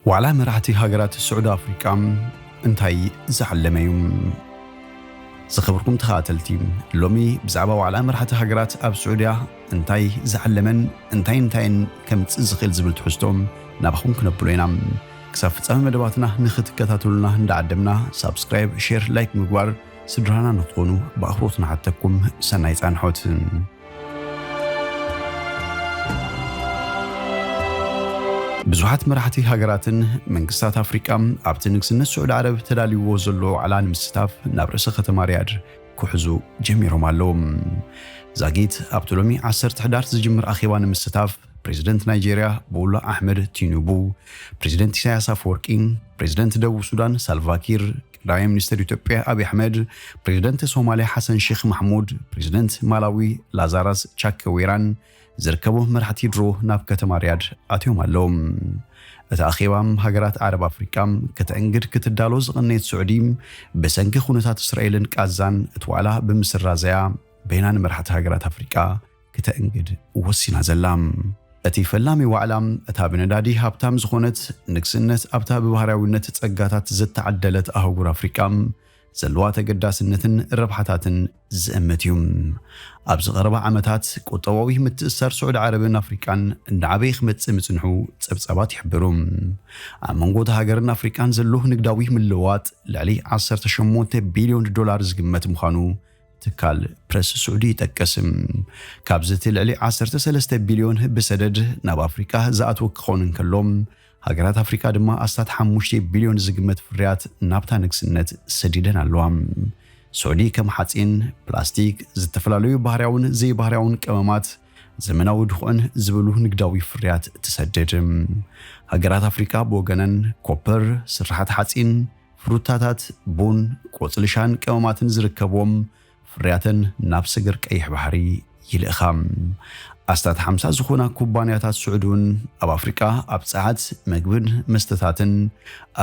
ዋዕላ መራሕቲ ሃገራት ስዑዲ ኣፍሪቃ እንታይ ዝዓለመ እዩ? ዝኸበርኩም ተኸታተልቲ፣ ሎሚ ብዛዕባ ዋዕላ መራሕቲ ሃገራት ኣብ ስዑድያ እንታይ ዝዓለመን እንታይ እንታይን ከምጽእ ዝኽእል ዝብል ትሕዝቶ ናባኹም ክነብሎ ኢና። ክሳብ ፍጻሜ መደባትና ንኽትከታተሉና እንዳዓደምና፣ ሳብስክራይብ፣ ሼር፣ ላይክ ምግባር ስድራና ንኽትኾኑ ብኣኽብሮት ንሓተኩም። ሰናይ ጻንሖት። ብዙሓት መራሕቲ ሃገራትን መንግስታት ኣፍሪቃ ኣብቲ ንግስነት ስዑዲ ዓረብ ተዳልይዎ ዘሎ ዋዕላ ንምስታፍ ናብ ርእሰ ከተማ ሪያድ ክሕዙ ጀሚሮም ኣለዉ። ዛጊት ኣብቲ ሎሚ ዓሰርተ ሕዳር ዝጅምር ኣኼባ ንምስታፍ ፕሬዚደንት ናይጄርያ ቦላ ኣሕመድ ቲኑቡ፣ ፕሬዚደንት ኢሳያስ ኣፈወርቂ፣ ፕሬዚደንት ደቡብ ሱዳን ሳልቫኪር፣ ቀዳማይ ሚኒስትር ኢትዮጵያ ኣብይ ኣሕመድ፣ ፕሬዚደንት ሶማልያ ሓሰን ሼክ ማሕሙድ፣ ፕሬዚደንት ማላዊ ላዛራስ ቻከዌራን ዝርከቡ መራሕቲ ድሮ ናብ ከተማ ሪያድ ኣትዮም ኣለዉ። እቲ ኣኼባ ሃገራት ዓረብ ኣፍሪቃ ከተእንግድ ክትዳሎ ዝቐነየት ስዑዲ፣ ብሰንኪ ኩነታት እስራኤልን ቃዛን እቲ ዋዕላ ብምስራዘያ በይና ንመራሕቲ ሃገራት ኣፍሪቃ ክተእንግድ ወሲና ዘላ። እቲ ፈላሚ ዋዕላ፣ እታ ብነዳዲ ሃብታም ዝኾነት ንግስነት ኣብታ ብባህርያዊነት ጸጋታት ዝተዓደለት ኣህጉር ኣፍሪቃ ዘለዋ ተገዳስነትን ረብሓታትን ዝእምት እዩ። ኣብዚ ቀረባ ዓመታት ቁጠባዊ ምትእስሳር ስዑዲ ዓረብን ኣፍሪቃን እንዳዓበየ ክመጽእ ምጽንሑ ጸብጻባት ይሕብሩ። ኣብ መንጎ እታ ሃገርን ኣፍሪቃን ዘሎ ንግዳዊ ምልውዋጥ ልዕሊ ዓሰርተ ሸሞንተ ቢልዮን ዶላር ዝግመት ምዃኑ ትካል ፕረስ ስዑዲ ይጠቅስ። ካብዚ እቲ ልዕሊ ዓሰርተ ሰለስተ ቢልዮን ብሰደድ ናብ ኣፍሪቃ ዝኣትወ ክኸውን እንከሎ፣ ሃገራት ኣፍሪቃ ድማ ኣስታት ሓሙሽተ ቢልዮን ዝግመት ፍርያት ናብታ ንግስነት ሰዲደን ኣለዋ። ስዑዲ ከም ሓጺን፣ ፕላስቲክ፣ ዝተፈላለዩ ባህርያውን ዘይባህርያውን ቀመማት፣ ዘመናዊ ድኹዕን ዝበሉ ንግዳዊ ፍርያት ትሰድድ። ሃገራት ኣፍሪቃ ብወገነን ኮፐር፣ ስርሓት ሓጺን፣ ፍሩታታት፣ ቡን፣ ቆጽሊ ሻን ቀመማትን ዝርከብዎም ፍርያተን ናብ ሰገር ቀይሕ ባሕሪ ይልእኻ። ኣስታት ሓምሳ ዝኾና ኩባንያታት ስዑዲ እውን ኣብ ኣፍሪቃ ኣብ ጸዓት፣ መግብን መስተታትን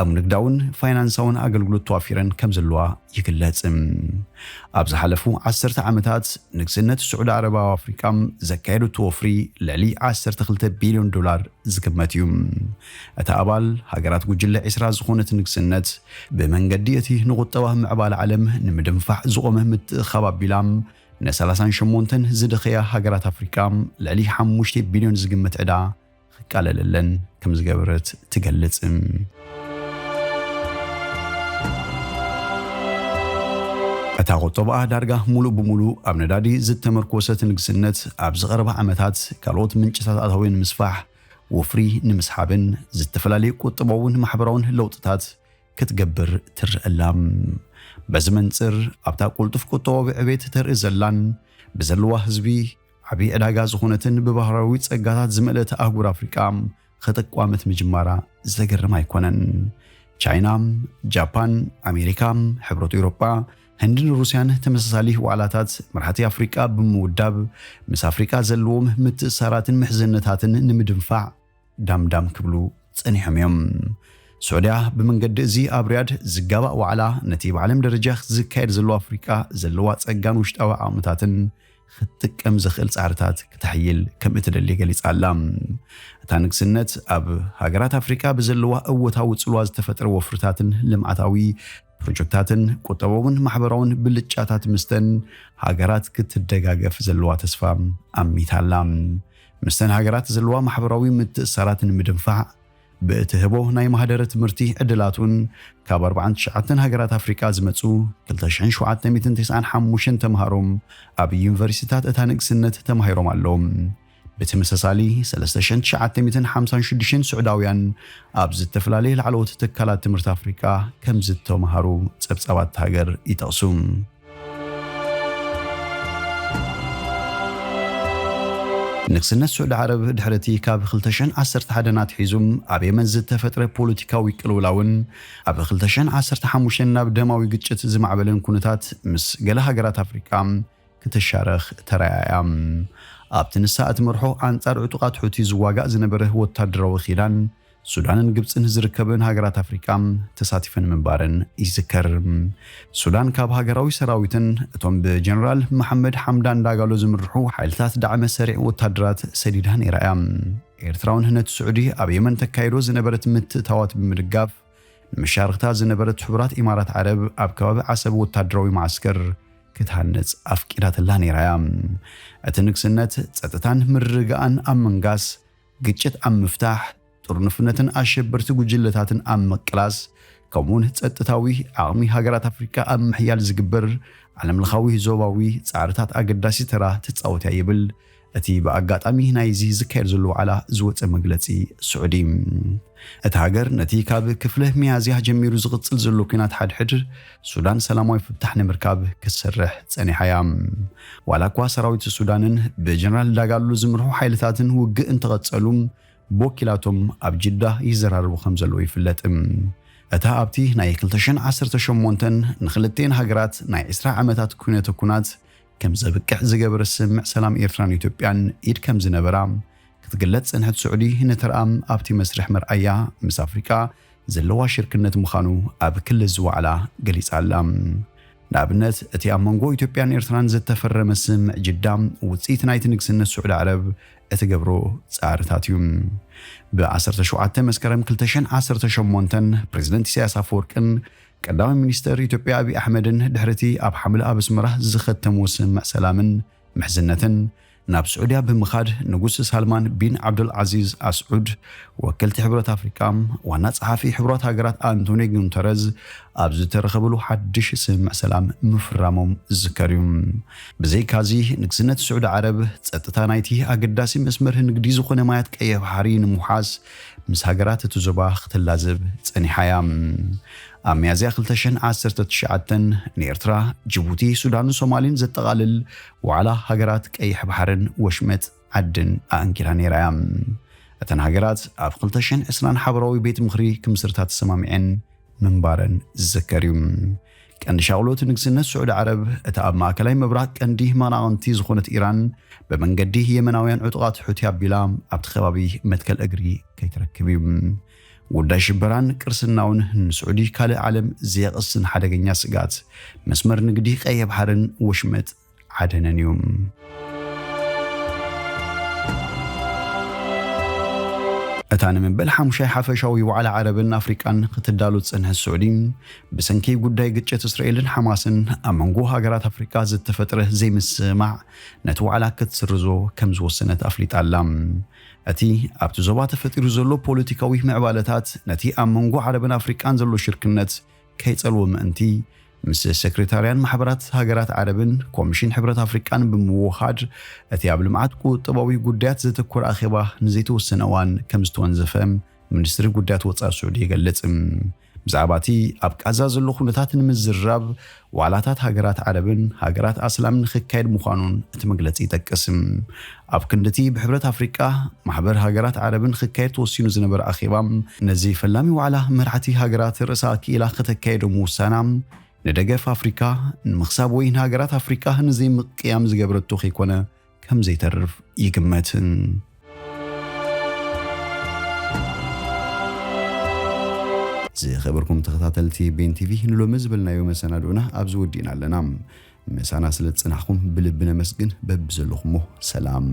ኣብ ንግዳውን ፋይናንሳውን ኣገልግሎት ተዋፊረን ከም ዘለዋ ይግለጽ። ኣብ ዝሓለፉ ዓሰርተ ዓመታት ንግስነት ስዑዲ ዓረብ ኣብ ኣፍሪቃ ዘካየደቶ ወፍሪ ልዕሊ ዓሰርተ ክልተ ቢልዮን ዶላር ዝግመት እዩ። እታ ኣባል ሃገራት ጉጅለ ዒስራ ዝኾነት ንግስነት፣ ብመንገዲ እቲ ንቁጠባ ምዕባለ ዓለም ንምድንፋዕ ዝቖመ ምትእኽኻብ ኣቢላ፣ ንሰላሳን ሸሞንተን ዝደኸያ ሃገራት ኣፍሪቃ ልዕሊ ሓሙሽተ ቢልዮን ዝግመት ዕዳ ክቃለለለን ከም ዝገበረት ትገልጽ። እታ ቁጠባኣ ዳርጋ ሙሉእ ብሙሉእ ኣብ ነዳዲ ዝተመርኮሰት ንግስነት፣ ኣብ ዝቐረባ ዓመታት ካልኦት ምንጭታት ኣታዊ ንምስፋሕ፣ ወፍሪ ንምስሓብን ዝተፈላለዩ ቁጠባውን ማሕበራውን ለውጥታት ክትገብር ትረአ ኣላ። በዚ መንጽር፣ ኣብታ ቅልጡፍ ቁጠባዊ ዕቤት ተርኢ ዘላን ብዘለዋ ህዝቢ ዓቢ ዕዳጋ ዝኾነትን ብባህርያዊ ጸጋታት ዝመልእት ኣህጉር ኣፍሪቃ፣ ክጥቋመት ምጅማራ ዘገርም ኣይኮነን። ቻይና፣ ጃፓን፣ ኣሜሪካ፣ ሕብረት ኤውሮጳ፣ ህንድን ሩስያን ተመሳሳሊ ዋዕላታት መራሕቲ ኣፍሪቃ ብምውዳብ፣ ምስ ኣፍሪቃ ዘለዎም ምትእሳራትን ምሕዝነታትን ንምድንፋዕ ዳምዳም ክብሉ ጸኒሖም እዮም። ስዑድያ ብመንገዲ እዚ ኣብ ሪያድ ዝጋባእ ዋዕላ፣ ነቲ ብዓለም ደረጃ ዝካየድ ዘሎ ኣፍሪቃ ዘለዋ ጸጋን ውሽጣዊ ዓቕምታትን ክትጥቀም ዘኽእል ጻዕርታት ክተሕይል ከም እትደሊ ገሊጻ ኣላ። እታ ንግስነት ኣብ ሃገራት ኣፍሪቃ ብዘለዋ እወታዊ ጽልዋ ዝተፈጥረ ወፍርታትን ልምዓታዊ ፕሮጀክታትን ቁጠባውን ማሕበራውን ብልጫታት ምስተን ሃገራት ክትደጋገፍ ዘለዋ ተስፋ ኣሚታ ኣላ። ምስተን ሃገራት ዘለዋ ማሕበራዊ ምትእሳራት ንምድንፋዕ ብእትህቦ ናይ ማህደረ ትምህርቲ ዕድላት እውን ካብ ኣርባዓን ትሽዓተን ሃገራት ኣፍሪቃ ዝመጹ ክልተ ሽሕን ሸውዓተ ሚእትን ተስዓን ሓሙሽተን ተምሃሮ ኣብ ዩኒቨርሲታት እታ ንግስነት ተማሂሮም ኣለዉ። ብተመሳሳሊ ሰለስተ ሽሕን ትሽዓተ ሚእትን ሓምሳን ሽዱሽተን ስዑዳውያን ኣብ ዝተፈላለየ ላዕለዎት ትካላት ትምህርቲ ኣፍሪቃ ከም ዝተምሃሩ ጸብጻባት ሃገር ይጠቕሱ። ንግስነት ስዑዲ ዓረብ ድሕሪ እቲ ካብ ክልተ ሽሕን ዓሰርተ ሓደን ኣትሒዙ ኣብ የመን ዝተፈጥረ ፖለቲካዊ ቅልውላውን ኣብ ክልተ ሽሕን ዓሰርተ ሓሙሽተን ናብ ደማዊ ግጭት ዝማዕበለን ኩነታት ምስ ገለ ሃገራት ኣፍሪቃ ክትሻረኽ ተራእያ እያ። ኣብቲ ንሳ እትመርሖ ኣንጻር ዕጡቓት ሑቲ ዝዋጋእ ዝነበረ ወታደራዊ ኪዳን፣ ሱዳንን ግብጽን ዝርከበን ሃገራት ኣፍሪቃ ተሳቲፈን ምንባረን ይዝከር። ሱዳን ካብ ሃገራዊ ሰራዊትን እቶም ብጀነራል መሓመድ ሓምዳን ዳጋሎ ዝምርሑ ሓይልታት ዳዕመ ሰሪዕ ወታደራት ሰዲዳ ነይራ እያ። ኤርትራ እውን ነቲ ስዑዲ ኣብ የመን ተካይዶ ዝነበረት ምትእታዋት ብምድጋፍ፣ ንመሻርኽታ ዝነበረት ሕቡራት ኢማራት ዓረብ ኣብ ከባቢ ዓሰብ ወታደራዊ መዓስከር ክትሃንጽ ኣፍቂዳትላ ነይራ እያ። እቲ ንግስነት ጸጥታን ምርግጋእን ኣብ ምንጋስ፣ ግጭት ኣብ ምፍታሕ፣ ጥርኑፍነትን ኣሸበርቲ ጉጅለታትን ኣብ ምቅላስ፣ ከምኡውን ጸጥታዊ ዓቕሚ ሃገራት ኣፍሪቃ ኣብ ምሕያል ዝግበር ዓለምለኻዊ ዞባዊ ጻዕርታት ኣገዳሲ ተራ ትጻወት እያ ይብል እቲ ብኣጋጣሚ ናይዚ ዝካየድ ዘሎ ዋዕላ ዝወጸ መግለጺ ስዑዲ። እታ ሃገር ነቲ ካብ ክፍለ ሚያዝያ ጀሚሩ ዝቕጽል ዘሎ ኲናት ሓድሕድ ሱዳን ሰላማዊ ፍታሕ ንምርካብ ክትሰርሕ ጸኒሓ እያ። ዋላ እኳ ሰራዊት ሱዳንን ብጀነራል ዳጋሎ ዝምርሑ ሓይልታትን ውግእ እንተቐጸሉ፣ ብወኪላቶም ኣብ ጅዳ ይዘራረቡ ከም ዘለዉ ይፍለጥ። እታ ኣብቲ ናይ ክልተ ሽሕን ዓሰርተ ሸሞንተን ንክልቴን ሃገራት ናይ ዕስራ ዓመታት ኩነተ ኩናት ከም ዘብቅዕ ዝገበረ ስምምዕ ሰላም ኤርትራን ኢትዮጵያን ኢድ ከም ዝነበራ ክትግለጽ ጸንሐት ስዑዲ፣ ነተርኣ ኣብቲ መስርሕ መርኣያ ምስ ኣፍሪቃ ዘለዋ ሽርክነት ምዃኑ ኣብ ክሊ ዝዋዕላ ገሊጻ ኣላ። ንኣብነት፣ እቲ ኣብ መንጎ ኢትዮጵያን ኤርትራን ዝተፈረመ ስምምዕ ጅዳ ውጽኢት ናይቲ ንግስነት ስዑዲ ዓረብ እትገብሮ ጻዕርታት እዩ። ብ ዓሰርተ ሸውዓተ መስከረም ክልተ ሽሕን ዓሰርተ ሸሞንተን ፕሬዚደንት ኢሳያስ ኣፈወርቅን ቀዳማይ ሚኒስተር ኢትዮጵያ ኣብይ ኣሕመድን ድሕርቲ ኣብ ሓምለ ኣብ ኣስመራ ዝኸተምዎ ስምምዕ ሰላምን ምሕዝነትን ናብ ስዑድያ ብምኻድ ንጉስ ሳልማን ቢን ዓብዱል ዓዚዝ ኣስዑድ፣ ወከልቲ ሕብረት ኣፍሪቃ፣ ዋና ጸሓፊ ሕቡራት ሃገራት ኣንቶኒዮ ጉተረዝ ኣብ ዝተረኸብሉ ሓድሽ ስምምዕ ሰላም ምፍራሞም ዝዝከር እዩ። ብዘይካዚ ንግስነት ስዑዲ ዓረብ ጸጥታ ናይቲ ኣገዳሲ መስመር ንግዲ ዝኾነ ማያት ቀይሕ ባሕሪ ንምውሓስ ምስ ሃገራት እቲ ዞባ ክትላዘብ ጸኒሓ እያ። ኣብ ሚያዝያ ክልተ ሽሕን ዓሰርተ ትሽዓተን ንኤርትራ፣ ጅቡቲ፣ ሱዳንን ሶማልን ዘጠቓልል ዋዕላ ሃገራት ቀይሕ ባሕርን ወሽመጥ ዓድን ኣኣንጊራ ነይራ እያ። እተን ሃገራት ኣብ ክልተ ሽሕን ዕስራን ሓበራዊ ቤት ምኽሪ ክምስርታ ተሰማሚዐን ምንባረን ዝዝከር እዩ። ቀንዲ ሻቕሎት ንግስነት ስዑዲ ዓረብ እታ ኣብ ማእከላይ ምብራቕ ቀንዲ መናቕንቲ ዝኾነት ኢራን ብመንገዲ የመናውያን ዕጡቓት ሑቲ ኣቢላ ኣብቲ ከባቢ መትከል እግሪ ከይትረክብ እዩ። ጉዳይ ሽበራን ቅርስናውን ንስዑዲ ካልእ ዓለም ዘየቕስን ሓደገኛ ስግኣት መስመር ንግዲ ቀይሕ ባሕርን ወሽመጥ ዓደንን እዩ። እታ ንምበል ሓሙሻይ ሓፈሻዊ ዋዕላ ዓረብን ኣፍሪቃን ክትዳሎ ዝጸንሐት ስዑዲ፣ ብሰንኪ ጉዳይ ግጭት እስራኤልን ሓማስን ኣብ መንጎ ሃገራት ኣፍሪቃ ዝተፈጥረ ዘይምስምማዕ ነቲ ዋዕላ ክትስርዞ ከም ዝወሰነት ኣፍሊጣ ኣላ። እቲ ኣብቲ ዞባ ተፈጢሩ ዘሎ ፖለቲካዊ ምዕባለታት ነቲ ኣብ መንጎ ዓረብን ኣፍሪቃን ዘሎ ሽርክነት ከይጸልዎ ምእንቲ፣ ምስ ሴክሬታርያን ማሕበራት ሃገራት ዓረብን ኮሚሽን ሕብረት ኣፍሪቃን ብምውሃድ፣ እቲ ኣብ ልምዓት ቁጠባዊ ጉዳያት ዘተኮረ ኣኼባ ንዘይተወሰነ እዋን ከም ዝተወንዘፈ ሚኒስትሪ ጉዳያት ወጻኢ ስዑዲ ይገልጽ። ብዛዕባ እቲ ኣብ ቃዛ ዘሎ ኩነታት ንምዝራብ ዋዕላታት ሃገራት ዓረብን ሃገራት ኣስላምን ንክካየድ ምዃኑን እቲ መግለጺ ይጠቅስ። ኣብ ክንድቲ ብሕብረት ኣፍሪቃ፣ ማሕበር ሃገራት ዓረብን ክካየድ ተወሲኑ ዝነበረ ኣኼባ፣ ነዚ ፈላሚ ዋዕላ መራሕቲ ሃገራት ርእሳ ክኢላ ከተካየዶ ምውሳና፣ ንደገፍ ኣፍሪካ ንምኽሳብ ወይ ንሃገራት ኣፍሪካ ንዘይምቅያም ዝገብረቶ ከይኮነ ከም ዘይተርፍ ይግመት። ዝኸበርኩም ተኸታተልቲ ቤን ቲቪ፣ ንሎሚ ዝበልናዮ መሰናድኦና ኣብዚ ወዲእና ኣለና። ምሳና ስለ ዝጽናሕኩም ብልቢ ነመስግን። በብዘለኹሞ ሰላም።